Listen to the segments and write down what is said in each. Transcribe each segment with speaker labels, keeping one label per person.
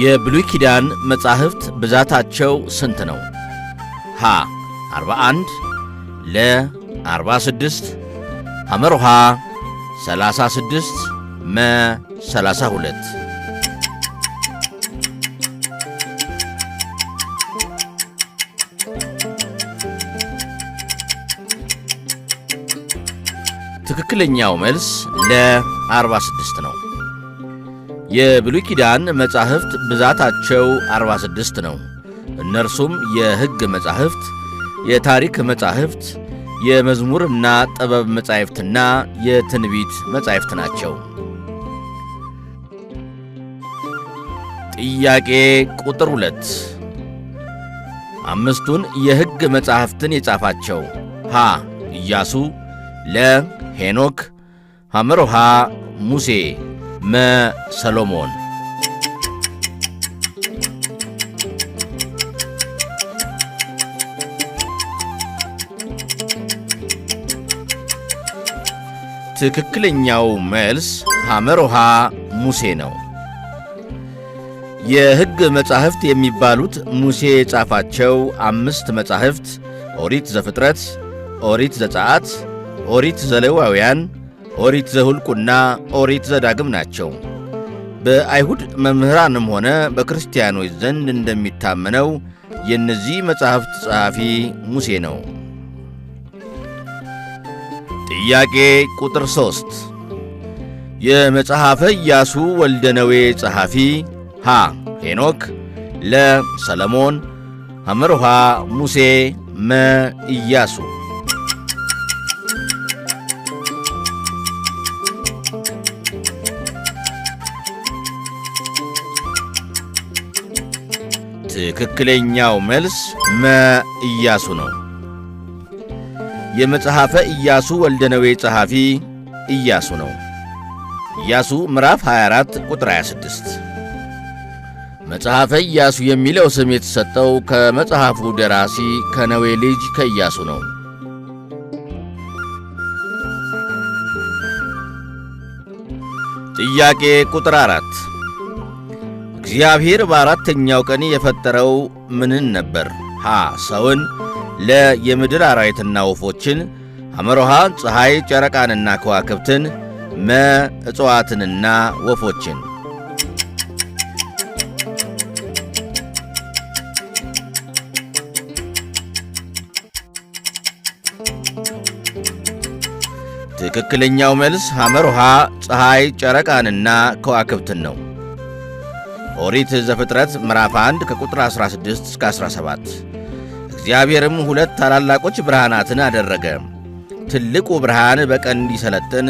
Speaker 1: የብሉይ ኪዳን መጻሕፍት ብዛታቸው ስንት ነው? ሀ 41፣ ለ 46፣ ሐመርሃ 36፣ መ 32። ትክክለኛው መልስ ለ 46 ነው። የብሉይ ኪዳን መጻሕፍት ብዛታቸው 46 ነው። እነርሱም የሕግ መጻሕፍት፣ የታሪክ መጻሕፍት፣ የመዝሙርና ጥበብ መጻሕፍትና የትንቢት መጻሕፍት ናቸው። ጥያቄ ቁጥር 2፣ አምስቱን የሕግ መጻሕፍትን የጻፋቸው? ሀ ኢያሱ፣ ለ ሄኖክ፣ ሐመርሃ ሙሴ፣ መ ሰሎሞን። ትክክለኛው መልስ ሐመርሃ ሙሴ ነው። የሕግ መጻሕፍት የሚባሉት ሙሴ የጻፋቸው አምስት መጻሕፍት ኦሪት ዘፍጥረት፣ ኦሪት ዘጸአት፣ ኦሪት ዘሌዋውያን፣ ኦሪት ዘሁልቁና ኦሪት ዘዳግም ናቸው። በአይሁድ መምህራንም ሆነ በክርስቲያኖች ዘንድ እንደሚታመነው የእነዚህ መጻሕፍት ጸሐፊ ሙሴ ነው። ጥያቄ ቁጥር 3፣ የመጽሐፈ ኢያሱ ወልደ ነዌ ጸሐፊ? ሀ ሄኖክ፣ ለ ሰለሞን፣ ሐመርሃ ሙሴ፣ መ ኢያሱ። ትክክለኛው መልስ መ ኢያሱ ነው። የመጽሐፈ ኢያሱ ወልደ ነዌ ጸሐፊ ኢያሱ ነው። ኢያሱ ምዕራፍ 24 ቁጥር 26። መጽሐፈ ኢያሱ የሚለው ስም የተሰጠው ከመጽሐፉ ደራሲ ከነዌ ልጅ ከኢያሱ ነው። ጥያቄ ቁጥር 4፣ እግዚአብሔር በአራተኛው ቀን የፈጠረው ምንን ነበር? ሀ ሰውን፣ ለ የምድር አራዊትና ወፎችን፣ ሐመርሃ ፀሐይ ጨረቃንና ከዋክብትን፣ መ እጽዋትንና ወፎችን። ትክክለኛው መልስ ሐመርሃ ፀሐይ ጨረቃንና ከዋክብትን ነው። ኦሪት ዘፍጥረት ምዕራፍ 1 ከቁጥር 16 እስከ 17። እግዚአብሔርም ሁለት ታላላቆች ብርሃናትን አደረገ። ትልቁ ብርሃን በቀን እንዲሰለጥን፣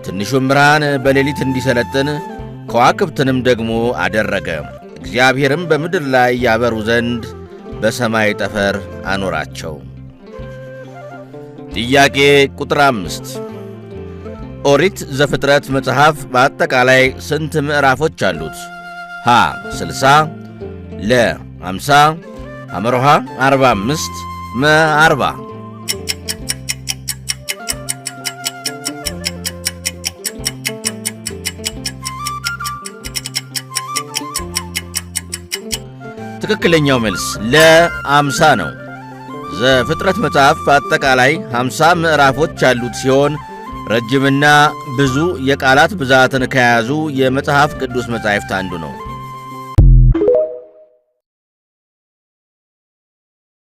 Speaker 1: ትንሹም ብርሃን በሌሊት እንዲሰለጥን፣ ከዋክብትንም ደግሞ አደረገ። እግዚአብሔርም በምድር ላይ ያበሩ ዘንድ በሰማይ ጠፈር አኖራቸው። ጥያቄ ቁጥር 5፣ ኦሪት ዘፍጥረት መጽሐፍ በአጠቃላይ ስንት ምዕራፎች አሉት? ሀ 60፣ ለ 50፣ ሐመርሃ 45፣ መ 40። ትክክለኛው መልስ ለ 50 ነው። ዘፍጥረት መጽሐፍ በአጠቃላይ 50 ምዕራፎች ያሉት ሲሆን ረጅምና ብዙ የቃላት ብዛትን ከያዙ የመጽሐፍ ቅዱስ መጻሕፍት አንዱ ነው።